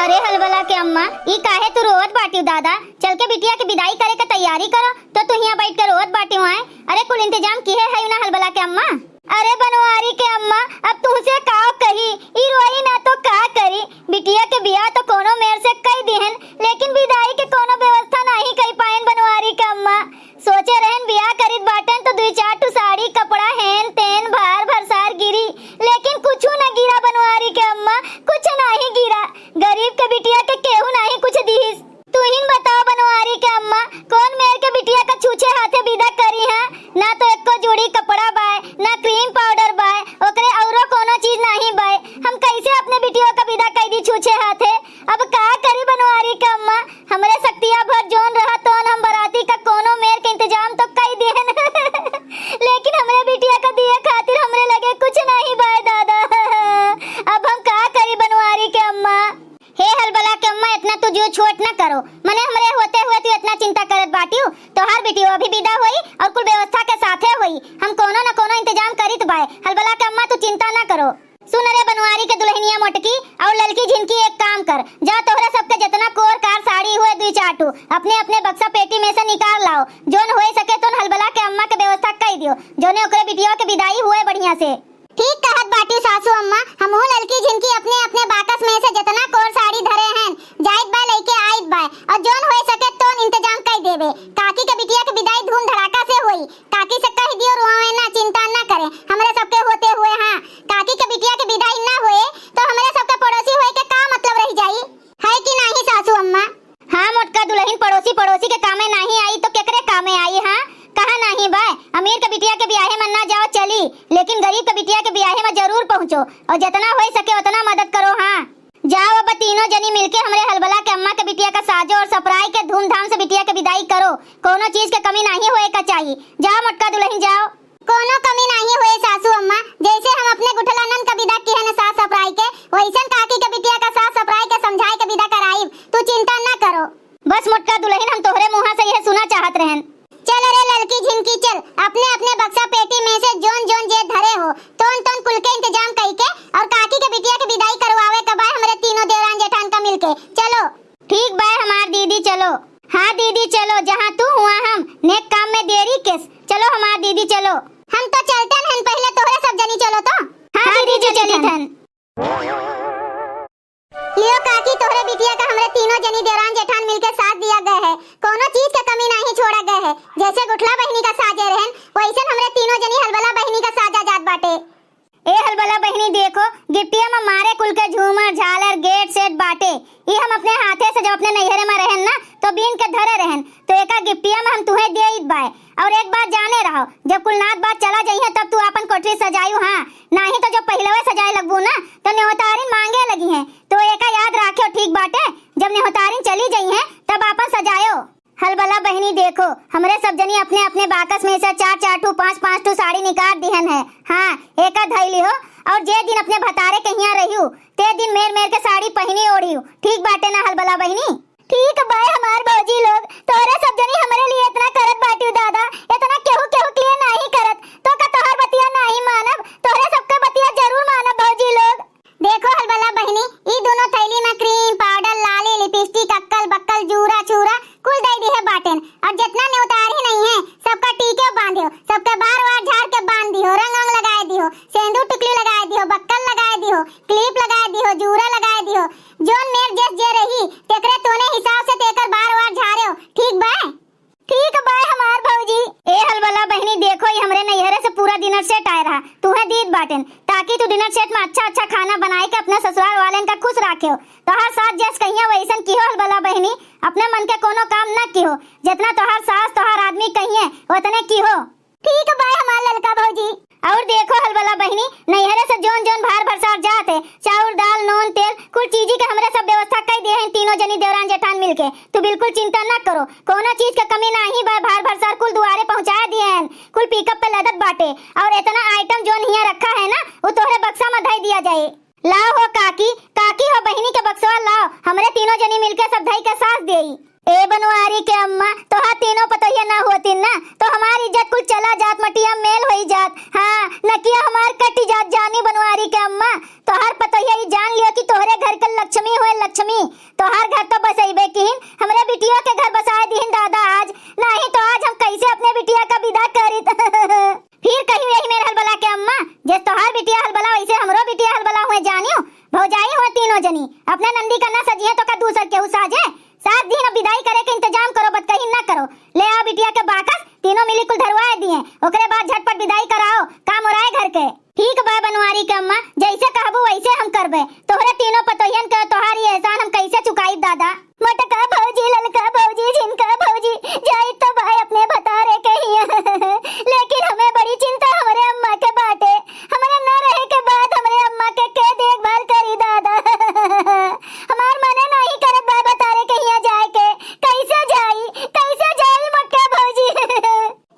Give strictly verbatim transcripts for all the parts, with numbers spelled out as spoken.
अरे हलबला के अम्मा, ई काहे तू रोवत बाटिउ दादा? चल के बिटिया के बिदाई करे के तैयारी करो, तो तू हियां बैठ के रोवत बाटिउ आए। अरे कुल इंतजाम किहे है ना हलबला के अम्मा? अरे बनवारी के अम्मा, अब तुहसे का कही, ई रोई ना तो का करी? बिटिया के बियाह तो कोनो मेर से कई दिहन, लेकिन बिदाई के कोनो व्यवस्था नाही कई पाएन बनवारी के अम्मा। सोचे रहन बियाह करित बाटन तो दुई चार ठो साड़ी, कपड़ा, हेन तेन, भार भरसार गिरी, लेकिन कुछु न गिरा बनवारी के अम्मा, कुछ नाही गिरा। गरीब के बिटिया के केहू नाही कुछ दिहिस। तुहिन बताओ बनवारी के अम्मा, कौन मेर के बिटिया का छूछे हाथे विदा करी है? ना तो एको जोड़ी कपड़ा बाय, ना cream powder बाय, ओकरे औरो कोनो चीज नाही बाय। हम कैसे अपने बिटियों का विदा कई दी छूछे हाथे? अब का करी बनवारी के अम्मा, हमरे शक्तिया भर जोन रहा तोन हम बराती का कोनो मेर के इंतजाम तो कई दिहन, लेकिन हमरे बिटिया का दिए खातिर हमरे लगे कुछ नाही बाय दादा। अब हम का करी बनवारी के अम्मा? हे हलबला के अम्मा, इतना तू जिउ छोट न करो, मने हमरे होते हुए तू इतना चिंता करत बाटिउ। तोहार बिटियो अभी विदा होई और कुल व्यवस्था के साथे होई। हम कोनो न कोनो इंतजाम करित बाय। हलबला के अम्मा, तू चिंता न करो। सुन रे बनवारी के दुल्हनिया मोटकी और ललकी झिनकी, एक काम कर, जा तोहरे सबके जितना कोर कार साड़ी हुए दुई चार ठो अपने अपने बक्सा पेटी में से निकाल लाओ। जोन होए सके तोन हलबला के अम्मा के व्यवस्था कई दियो, जोने ओकरे बिटिया के विदाई हुए बढ़िया से। ठीक कहत बाटिउ सासू अम्मा, हमहू ललकी झिनकी अपने अपने बाकस में से जितना कोर साड़ी धरे हैं, जाइत बाय लइके आइत बाय, और जोन होए सके तोन इंतजाम कई देबे। काकी के बिटिया के विदाई धूम धड़ाका से होई। काकी से कह दियो, रोवे ना, चिंता ना करे, हमरे सबके होते हुए। हाँ, काकी के बिटिया के विदाई ना होए तो हमरे सबके पड़ोसी होए के का मतलब रह जाई, है कि नाही सासू अम्मा? हाँ मोटका दुल्हन, पड़ोसी पड़ोसी के कामे नाही आई तो केकरे कामे आई? हाँ, कहा नाही बाय, अमीर के बिटिया के बियाहे में ना जाओ चली, लेकिन गरीब के बिटिया के बियाहे में जरूर पहुँचो और जितना होई सके उतना मदद करो। हाँ, जाओ अब तीनों जनी मिलके हमरे हलबला के अम्मा के बिटिया का साजो और सपराई के धूमधाम से बिटिया के विदाई करो। कोनो चीज के कमी नाही होए का चाही। जाओ मोटका दुल्हन जाओ। कोनो कमी नाही होए सासू अम्मा, जैसे हम अपने गुठलानन का विदा किहन साज सपराई के, वैसन काकी के बिटिया का साज सपराई के समझाए के विदा कराइब। तू चिंता ना करो। बस मोटका दुल्हन, हम तोहरे मुँहा से यह सुना चाहत रहन। चल रे ललकी झिनकी चल, अपने अपने बक्सा पेटी में से जोन जोन जे धरे हो, तोन तोन कुल के इंतजाम कई के और काकी के बिटिया के विदाई करवावे के बाय हमरे तीनों देवरान जेठान का मिलके। चलो। ठीक बाय हमार दीदी, चलो। हाँ दीदी चलो, जहाँ तू हुआ हम, नेक काम में देरी किस। चलो हमार दीदी चलो। हम तो चलते हन, पहले तोहरे सब जनी चलो तो। हाँ हाँ दीदी, दीदी, चली चली थन। लियो काकी, तोहरे बिटिया का हमरे तीनों जनी देवरान जेठान मिलके साथ दिया गए है, कोनो चीज के कमी नाही छोड़ा गए है। जैसे गुठला बहिनी का साजे रहन, वैसन हमरे तीनों जनी हलबला बहिनी का साजा जात बाटे। ए हलबला बहिनी देखो, गिफ्टिया में मारे कुल के झूमर, झालर, गेट सेट बाटे। ई हम अपने हाथे से जब अपने नैहरे में रहन ना, तो बीन के धरे रहन, तो एका गिफ्टिया में हम तुहे देइत बाय। और एक बात जाने रहो, जब कुल नात बात चला जइहे तब तू आपन कोठरी सजायू, हाँ, नाही तो जब पहिलवे सजाए लगबू ना, तो नेवतारिन मांगे लगिहे। तो एका याद राख्यो, ठीक बाटे, जब नेवतारिन चली जइहे तब आपन सजायो। हलबला बहिनी देखो, हमरे सब जनी अपने अपने बाकस में से चार चार ठू, पाँच पाँच ठू साड़ी निकाल दिहन है। हाँ, एका धई लिहो, और जे दिन अपने भतारे के हियां रहियो, ते दिन मेर मेर के साड़ी पहिनी ओढ़ियो। ठीक बाटे ना हलबला बहिनी? ठीक बाय हमार भौजी लोग, तोहरे सब जनी हमरे लिए इतना करत बाटियो दादा, इतना केहू केहू के लिए नाही करत, तो का तोहर बतिया नाही मानब? तोहरे सबके बतिया जरूर मानब भौजी लोग। देखो हलबला बहिनी, ई दोनों थैली में cream, powder, लाली, lipstick, अक्कल बक्कल, जूरा छूरा कुल दे दिहे बाटेन। और जितना नेवतारी नहीं है, सबका टीके बांधियो, सबके बार वार झाड़ के बांध दिहो, रंग अंग लगाए दिहो, सेंदूर टिकली लगाए दिहो, बक्कल लगाए दिहो, clip लगाए दिहो, जूरा लगाए दिहो, जोन मेर जस जे रही, तेकरे तोने हिसाब से तेकर बार वार झाड़ो, ठीक बा? ठीक बाय हमार भौजी। ए हलबला बहिनी, देखो, ई हमरे नैहरे से पूरा dinner set आए रहा, तुहे दीत बाटेन, ताकि तू dinner set में अच्छा अच्छा खाना बनाए के अपने ससुराल वालेन का खुश राखेओ। तोहार सास जस कहिया वैसन किहो हलबला बहिनी, अपने मन के कोनो काम न किहो। जितना तोहार सास तोहार आदमी कहिए, उतने किहो। ठीक बाय हमार ललका भौजी। और देखो हलबला बहिनी, नैहरे से जोन जोन भार भरसार जात है, चाउर, दाल, नून, तेल, कुल चीजी के हमरे सब व्यवस्था कई दिए हैं तीनों जनी देवरान जेठान मिलके। तू बिल्कुल चिंता ना करो, कोनो चीज के कमी नाही बा, भार भरसार कुल दुआरे पहुँचाए दिए हैं, कुल pickup पे लदत बाटे। और इतना item जोन हियाँ रखा है ना, वो तोहरे बक्सा में धई दिया जाए। लाओ हो काकी, काकी हो बहिनी के बक्सवा लाओ, हमरे तीनों जनी मिलके सब धई के सास देई। ए बनवारी के अम्मा, तोहार तीनों पतोहिया ना होतीन ना, तो हमार इज्जत कुल चला जात, मटिया मेल होई जात। हाँ, नकिया हमार कटी जात, जानी बनवारी के अम्मा। तोहार पतोहिया ई जान लियो कि तोहरे घर के लक्ष्मी होए लक्ष्मी, तोहार घर तो बसइबे किहिन, हमरे बिटियो के घर बसाए दिहिन दादा आज, नाहीं तो आज हम कैसे अपने बिटिया का विदा करित। फिर कहियो यही मेर हलबला के अम्मा, जैस तोहार बिटिया हलबला वैसे हमरो बिटिया हलबला हुए जानियो, भौजाई हुए तीनों जनी, अपने नंदी का ना सजिए तो का दूसर केहू साजे, सात दिन अब विदाई करे के इंतजाम करो, बतकही ना करो, ले आओ बिटिया के बाकस, तीनों मिली कुल धरवाए दिए, ओकरे बाद झटपट विदाई कराओ, काम ओराए घर के। ठीक बा बनवारी के अम्मा, जैसे कहबू वैसे हम करबे। तोहरे तीनों पतोहियन के तोहार ई एहसान हम कैसे चुकाई दादा? मोटका भौजी, ललका भौजी, झिनका भौजी, जाई तो बाय अपने भतारे के हिया। लेकिन हमें बड़ी चिंता हमरे अम्मा के बाटे। हमरे न रहे के बाद हमरे अम्मा के, के देखभाल करी दादा? हमार मने नहीं करत बा भतारे के हिया जाए के। कैसे जाई, कैसे जाई मोटका भौजी?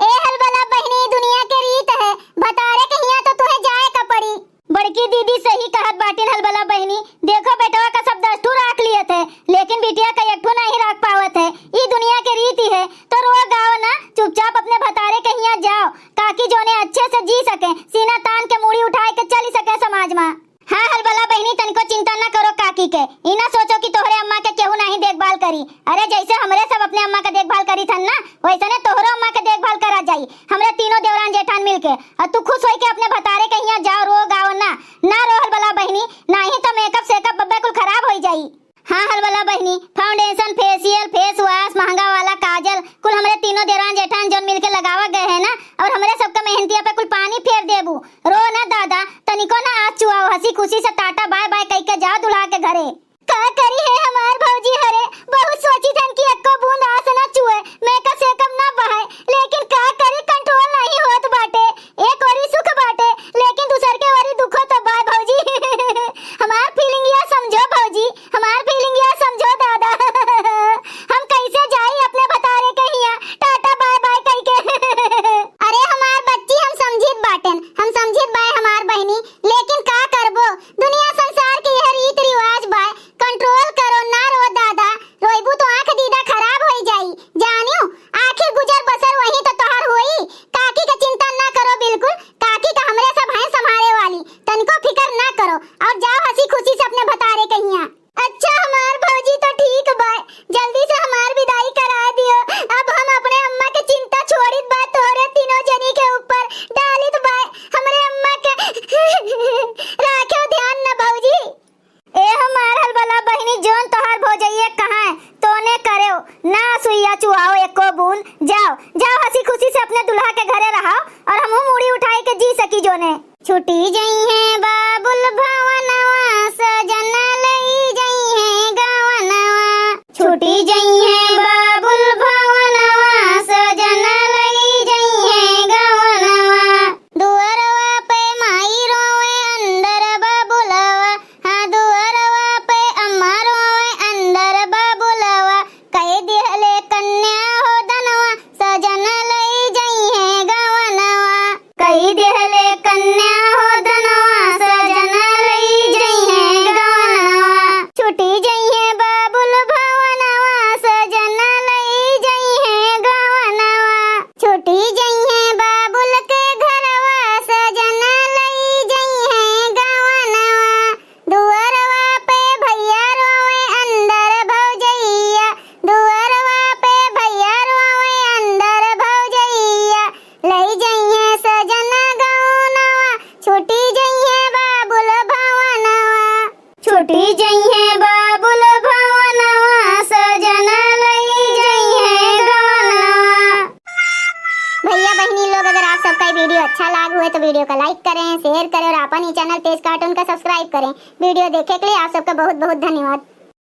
ए हलबला बहिनी, दुनिया के रीत है, भतारे के हिया तो तुहे जाए का पड़ी। बड़की दीदी सही कहत बाटिन हलबला बहिनी, देखो बेटवा का सब दस्तूर राख लियत है, लेकिन बिटिया का एक ठो नहीं राख पावत है। ई दुनिया के रीति है, तो रो गाओ ना, चुपचाप अपने भतारे के हिया जाओ, काकी जोने अच्छे से जी सके, सीना तान के मूड़ी उठाए के चली सके समाज मा। हाँ हलबला बहिनी, तनिको चिंता ना करो काकी के, ई ना सोचो कि तोहरे अम्मा के केहू नहीं देखभाल करी। अरे जैसे हमरे सब अपने अम्मा का देखभाल करी थन ना, वैसने तोहरो अम्मा के देखभाल करा जाई, हमरे तीनों देवरान जेठान मिल के। और तू खुश होई के अपने भतारे के हिया जाओ, रो गाओ ना, ना रो हलबला बहिनी, नहीं तो मेकअप सेकअप बब्बे कुल खराब होई जाई। हाँ हलबला बहिनी, foundation, facial, face wash, महंगा वाला काजल, कुल हमरे तीनों देवरान जेठान जौन मिल के लगावा गए है ना, और हमरे सबका मेहनतिया पे कुल पानी फेर देबू। रो ना दादा, तनिको ना आँस चुआओ, हँसी खुशी से टाटा बाय बाय कह के जाओ दुल्हा के घरे। का करी है हमार भौजी हरे, बहुत सोची थन कि एको बूंद आँस ना चुए, मेकअप सेकअप ना बहाए, लेकिन का करी, control नहीं होत बाटे। एक ओरी सुख बाटे, लेकिन दूसर के ओरी दुखो तो बा भौजी। हमार feeling या समझो भौजी, हमार feeling या समझो दादा। हम कैसे जाई अपने भतारे के हिया, टाटा बाय बाय कह के। अरे हमार बच्ची, हम समझित बाटेन, हम समझित बाय हमार बहिनी, लेकिन का करबो, दुनिया संसार के यह रीत रिवाज बाय, control करो, ना रो दादा, रोइबू तो आँख दीदा खराब होई जाई। जानियो, आखिर गुजर बसर वही तो तोहार होई। काकी के चिंता ना करो बिल्कुल, काकी का हमरे सब हैं संभारे वाली, तनिको फिकर ना करो और जाओ हँसी खुशी से अपने भतारे के हिया। अच्छा हमार भौजी तो ठीक बाय, जल्दी से हमार विदाई करा दियो। अब हम अपने अम्मा के चिंता छोड़ित बाय, तोहरे तीनों जनी के ऊपर डालित बाय। हमरे अम्मा के राखेव ध्यान न भौजी। ए हमार हलबला बहिनी, जौन तोहार भौजइया कहाँ है, तोने करेव, ना सुइया चुआओ एको बूंद। जाओ, जाओ हँसी खुशी से अपने दुल्हा के घरे रहाओ और हमहू मूड़ी उठाई के जी सकी जोने। छुटी जइहें बाबुल भवनवा, सजन लई जइहें गवनवा। छुटी जइहें बाबुल भवनवा, सजन लई जइहें गवनवा। दुअरवा पे माई रोवे अंदर बाबुलवा, हाँ दुअरवा पे अम्मा रोवे अंदर बाबुलवा। कई दिहले कन्या हो धनवा, सजन लई जइहें गवनवा। कई दिहले कन्या हो धनवा, सजन लई जइहें गवनवा। छुटी जइहें बाबुल भवनवा, सजन लई जइहें गवनवा। छुटी जइहें बाबुल के घरवा, सजन लई जइहें गवनवा। दुअरवा पे भइया रोवे अंदर भौजइया, दुअरवा पे भइया रोवे अंदर भौजइया। लई जइहें सजन गवनवा, छुटी जइहें बाबुल भवनवा। छुटी जइहें बाबुल भवनवा, सजन लई जइहें गवनवा। भइया बहिनी लोग, अगर आप सबका ये video अच्छा लाग हुए तो video का like करें, share करें और अपन ही channel तेज cartoon का subscribe करें। Video देखे के लिए आप सबका बहुत बहुत धन्यवाद।